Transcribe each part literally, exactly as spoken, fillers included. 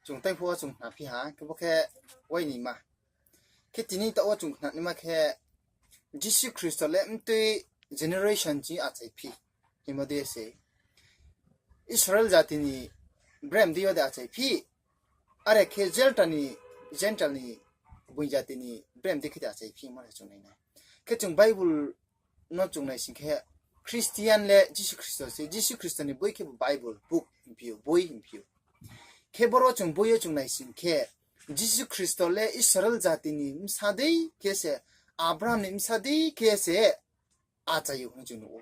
Chung tei phuh wo chung khnaphi ha, khe bo khe uaini ma. Khe tini taoh wo chung khnanaima khe, Jisu Khristo le mtui generation chini achai phi, hingmo de se. Israel jati ni brem di yo de achai phi, are khe Gentile ni, Gentile ni, bung jati ni brem di khe de achai phi, hingmo le chung nai nai. Khe chung Bible no chung nai sing khe, Christian le Jisu Khristo se, Jisu Khristo ni boi khe bo Bible book hingphi ou, boi hingphi ou. Khe boro chung boi yo chung nai sing khe, Jisu Khristo le Israel jati ni bsa dei khe se, Abraham ni bsa dei khe se achai ou hing chung nuh ou.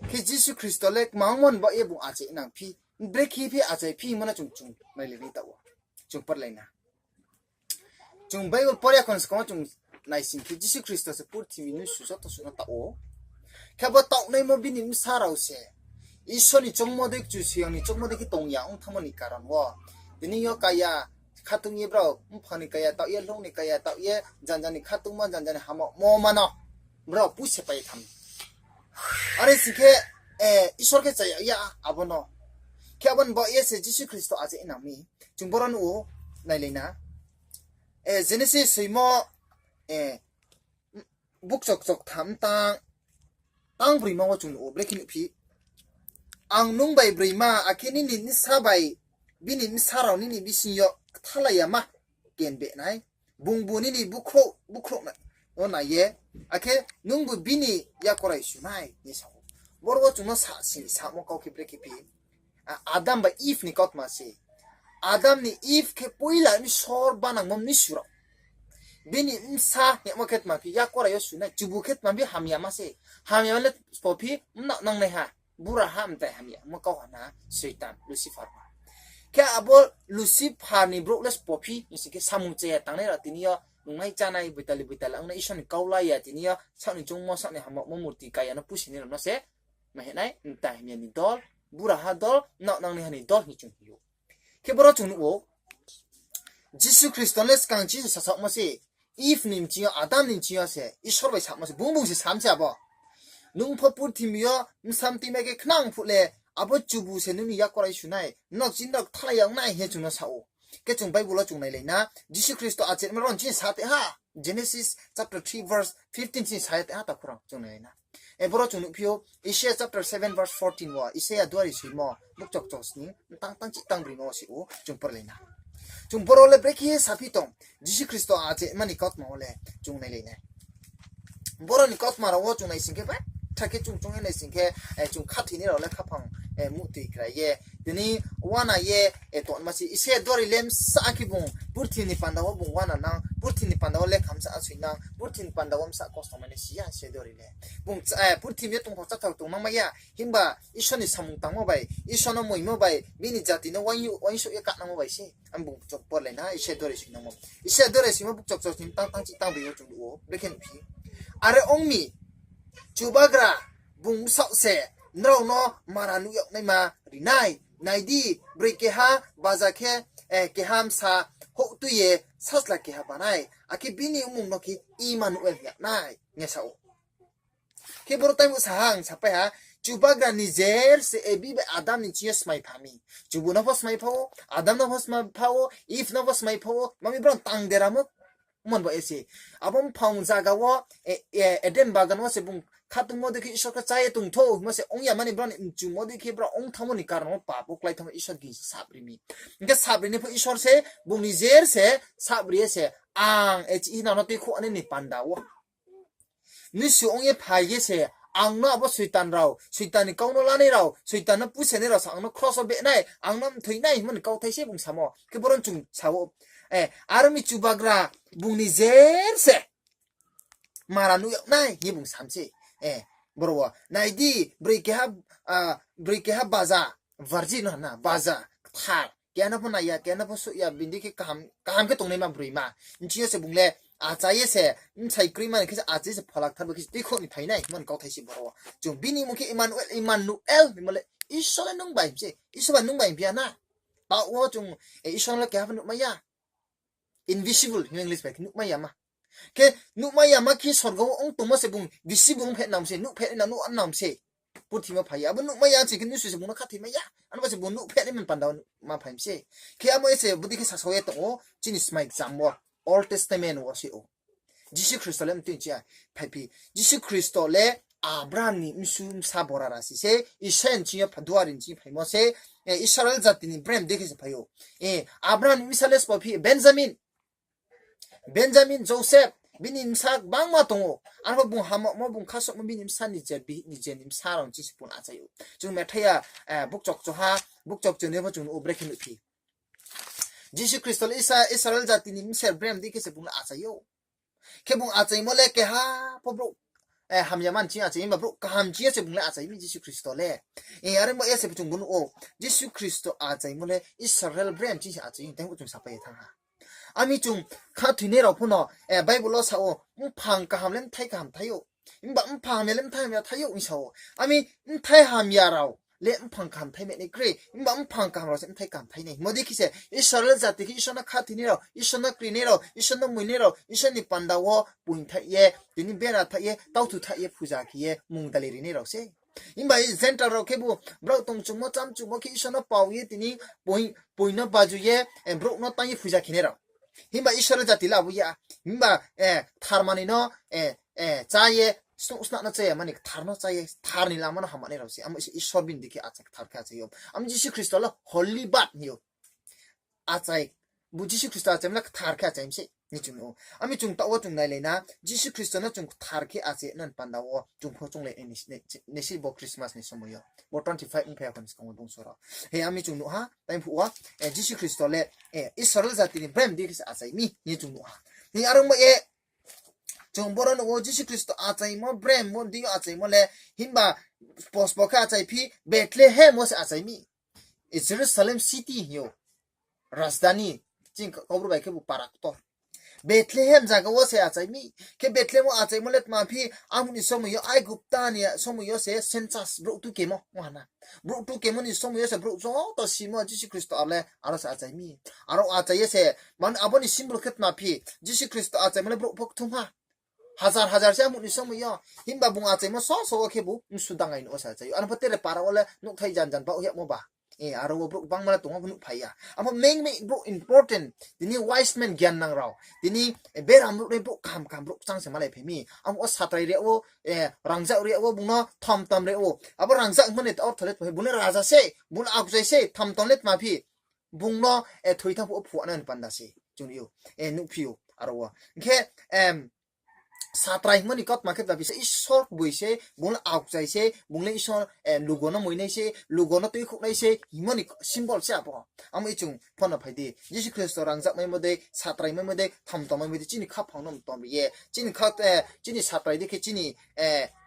Khe Jisu Khristo le kmangmo ni baoh ye bung achai nang phi, brekhe phi achai phi hingmo no chung, chung nailai ni taoh wo. Chung porlai na. Chung Bible por ya khon skang wo chung nai sing khe Jisu Khristo se purthimbi ni mnusu joto suh no taoh ou. Khe bo taohnaimo bini bsa rao se Isor ni choungmo dei, Kchusoyang ni choungmo dei khe tong ya ong thanngmo ni karon wo, tini yo kaya khatung ye brao mphang ni kaya taoh ye, hloung ni kaya taoh ye, janja ni khatungma, janja ni hamyagmo ma no brao puse pai tham. Are sing khe, Isor khe chaya ya abo no. Khe abo ni baoh ye se Jisu Khristo achai nang mi. Chung boro nuh ou, nailai na. Genesis soimo, bukchokchok tham tang, tang broima wo chung nuh ou, brekhe nuhphi. Ang nung bai broima, akhe nini bsa bai, bini bsa rao nini bising yo kthalai yama kenbe nai. Bungbu nini bkhrouh, bkhrouh no nai ye, akhe nungbu bini yakorai su nai, hing ye sa ou. Boro wo chung no sa sing samo kau khe brekhe phi. Adam bai Eve ni kautma se. Adam ni Eve khe poila msor banangmo mnusu rao. Bini bsa hingmo khe tma phi, yakorai yo su nai, chubu khe tma phi, hamyama se. Hamyama le sbo phi, mnaoh nangnaiha, buraha mtai hamyama kau ha na, Soitan, Lucifer ma. Khe abo Lucifer ni brouh le sbo phi hing sing khe, samung chaya tangnai rao tini yo nungnai chánai, boitali boitali ongnai, Isor ni kau la ya, tini yo saoh ni choungmo, saoh ni hamyagmo murti kaya no pusinai rao no se ma hing nai, mtai hamya ni dol, buraha dol, mnaoh nangnaiha ni dol hing chung hing ou. Khe boro chung nuh ou, Jisu Khristo le skang chini sasaohmo se, Eve ni bsing yo, Adam ni bsing yo se Isor bai samo se, bung bung se sam se abo. Nung pho purthimbi yo bsa mtui mai khe khnang phuh le, abo chubu se nung ni yakorai su nai, nrao chini rao kthalai ya ong nai hing ye chung no sa ou. Khe chung Bible wo chung nailai na, Jisu Khristo achai ma rao chini sa te ha, Genesis chapter three verse fifteen chini sa ya te ha, takhu rao chung nailai na. Boro chung nuhphi ou, Isaiah chapter seven verse fourteen wo, Isaiah duari soimo, bukchokchok sning, tang tang chih tang broima wo se ou, chung porlai na. Chung boro le brekhe saphi tong, Jisu Khristo achai ma ni kautma wo le, chung nailai na. Boro ni kautma rao wo chung nai sing khe, betha khe chung choung ye nai sing khe, chung khathoinai rao le khaphang muhtoi krai ye, tini uana ye, tongma se, Isaiah duari le bsa khe bung purthimbi ni panda wo bung uana nang, purthimbi ni panda wo lekha bsa asoi nang, purthimbi ni panda wo bsa kosto mai nai si ya Isaiah duari le. Bung, purthimbi yo tongthao cháthao tongnang mai ya, himba Isor ni samung tangmo bai, Isor no moimo bai, bini jati no uaingsouh ye kanangmo bai se. Ang bung chung porlai na, Isaiah duari soinangmo. Isaiah duari soimo bukchokchok sning tang tang chih tang broi wo chung nuh ou, brekhe nuhphi. Are ong mi, Chubagra, bung bsaoh se nrao no mara nuh yag naima ri nai. Nai di, broi keha baja khe, keha bsa houh tui ye sachla keha ba nai. Akhe bini mmung no khe Immanuel hing yag nai, hing ye sa ou. Khe boro taimo sa ha, ang sapai ha, Chubagra nijer se Evi bai Adam ni bsing yo smai pha mi. Chubu no pho smai pha ou, Adam no pho smai pha ou, Eve no pho smai pha ou, ma mi brao tang deramo, mon bo e se. Abo mphang zaga wo, Eden bagan wo se bung khatungmo dei khe Isor khe chá ye tong thou hingmo se ong ya mani brao ni mchumo dei khe brao ong thanngmo ni karon wo pap wo klái thanngmo Isor gingsa sap ri mi. Hing khe sap ri ni pho Isor se, bung nijer se, sap ri ye se, ang, e, chih hing nang no tuikhouh nai ni panda wo. Mnusu ong ye phai ye se, ang no abo Soitan rao, Soitan ni kau no lanai rao, Soitan no pusenai rao se ang no kros wo beh nai, ang no mthoi nai hingmo ni kauthai se bung samo. Khe boro chung sa ou, aro mi Chubagra bung nijer se mara nuh yag nai hing ye bung sam se. Boro wo nai di, broi keha, broi keha baja, virgin no ha na, baja kthar, keha no pho nai ya, keha no pho souh ya, bini khe kaham, kaham khe tongnaima broima. Bsing yo se bung le achai ye se, bsai kroima ni khe se achai se phola kthar bai khe se tuikhouh ni phai nai hingmo ni kauthai se boro wo. Chung bini mmung khe Immanuel, Immanuel hingmo le Isor le nung bai hing se, Isor bai nung bai hing phi ya na. Taoh wo chung, Isor le keha pho nuhmai ya. Invisible hing English bai khe nuhmai yama. Khe nuhmai yama khe sorgo wo ong tongmo se bung visible ong phehnang se, nuhphehnang, nuh nang se. purthimo phai ye. Abo nuhmai ya ching khe nusu se bung no khathoimai ya. Ano ba se bung nuhphehnai mani panda wo ma phai mi se. Khe amo ye se bodei khe sasao ye tong ou, chini smai kcham wo, Old Testament wo se ou. Jisu Khristo le mtui chi ya phaiphi. Jisu Khristo le Abraham ni bsu bsa bora rasi se, Isaiah ni ching yo pha duari ni ching phaimo se, Israel jati ni brem dei khe se phai ou. Abraham ni bsa le sbo phi Benjamin, Benjamin, Joseph, bini bsa gbangma tong ou. Arphuh bung hamyagmo, bung khasouhmo bini bsa ni je, ni je ni bsa rao ching se bung achai ou. Chung Matthew, bukchokchoha, bukchokchonoi pho chung nuh ou, brekhe nuhphi. Jisu Khristo le Israel jati ni bser brem dei khe se bung le achai ou. Khe bung achaimo le keha pho brouh hamya man ching achai, himba brouh kaham ching ye se bung le achai mi Jisu Khristo le. Are ongba ye se chung bo nuh ou, Jisu Khristo achaimo le Israel brem ching se achai, tei bo chung sapai ye thanng ha. Ami chung khathoinai rao pho no, Bible wo sa ou, mphang kaham le mthai kaham thai ou. Himba mphang hamya le mthai hamya thai ou hing sa ou. Ami mthai hamya rao le mphang kaham thai mai nai kroi, himba mphang kaham rao se mthai kaham thai nai. Himo dei khe se Israel jati khe Isor no khathoinai rao, Isor no krinai rao, Isor no moingnai rao, Isor ni panda wo poing thaih ye, tini bera thaih ye, tauthu thaih ye, phuja khe ye, mungdali rinai rao se. Himba Gentile rao khebu, brao tongchungmo, chámchungmo khe Isor no pao ye tini poing no baju ye, brouh no tang ye phuja khenai rao. Himba Israel jati le abo ya. Himba kthar manoi no chá ye, snouh snah no chá ya mani, kthar no chá ye, kthar ni lama no hamnai rao se. Amo se Isor bini dei khe achai, kthar khe achai ou. Amo Jisu Khristo le holy birth hing ou. Achai, bo Jisu Khristo achaimo le kthar khe achai mi se hing chung nuh ou. Ami chung taoh wo chung nailai na, Jisu Khristo no chung kthar khe achai nani panda wo chung pho chounglai nai se bo Christmas ni somoi yo. Bo twenty five ongphai ya pho ni skang wo bung sora. He ami chung nuh ha, tai phuh wo, Jisu Khristo le Israel jati ni brem dei khe se achai mi hing ye chung nuh ha. Hing are ongba ye, chung boro nuh ou Jisu Khristo achaimo, brem bo dei yo achaimo le, himba spospo khe achai phi Bethlehem wo se achai mi. Jerusalem city hing ou, rajdhani, chini Kaubru bai khebu para ktor. Bethlehem zaga wo se achai mi. Khe Bethlehem wo achaimo le tma phi, amo ni somoi yo, Aigupta ni somoi yo se census brouh tukemo, o ha na. Brouh tukemo ni somoi yo se brouh joto simo Jisu Khristo aro le aro se achai mi. Aro achai ye se, abo ni symbol khe tma phi, Jisu Khristo achaimo le brouh pho kthum ha. Hazar hazar se amo ni somoi yo. Himba bung achaimo so so wo khebu msu dangai no se achai ou. Ano pho tere para wo le nuhthai jan jan baoh yagmo ba. Aro wo brouh gbangma le tongmo pho nuhphai ya. Abo main main brouh important, tini wise men, gyan nang rao, tini bera brouh le brouh kaham kaham brouh kchang se malaiphai mi. Abo wo satrai ri ou, rangzag ri ou, bung no thomtom ri ou. Abo rangzag hingmo ni ortho le tma phi, bung le raja se, bung le aokchai se, thomtom le tma phi, bung no thoi thanng phuh wo phuanai ni panda se chung nuh ou, nuhphi ou aro wo. Hing khe, satrai hingmo ni kautma khe tma phi se Isor boi se, bung le aokchai se, bung le Isor, lugo no moingnai se, lugo no tuikhouhnai se hingmo ni symbol se abo. Amo ye chung pho no phai di, Jisu Khristo rangzag maimo dei, satrai maimo dei, thomtom maimo dei, chini khaphang no mtom ri ye, chini satrai dei khe chini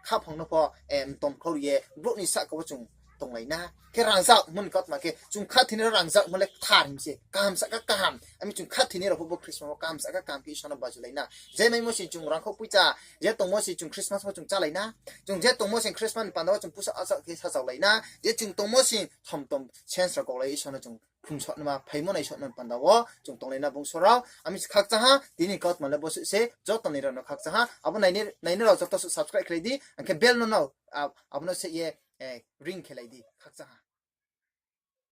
khaphang no pho mtom khlau ri ye, brouh ni sahka wo chung tonglai na. Khe rangzag hingmo ni kautma khe, chung khathoinai rao rangzagmo le kthar hing se, kaham sahka kaham. Ami chung khathoinai rao pho bo Christmas wo kaham sahka kaham khe Isor no bajulai na. Je maimo se chung rangkhou poicha, je tongmo se chung Christmas wo chung chálai na. Chung je tongmo se Christmas ni panda wo chung pusa asa khe sajaolai na. Je chung tongmo se thomtom sense rao kaulai Isor no chung khumsohnma phaimo naisohnma ni panda wo chung tonglai na bung sora. Ami se khakchang ha, tini kautma le bosuh se, joto ni rao no khakchang ha. Abo nainai rao joto suh subscribe khelai di, ang khe bell no no, abo no se ye, ring khelai di, khakchang ha.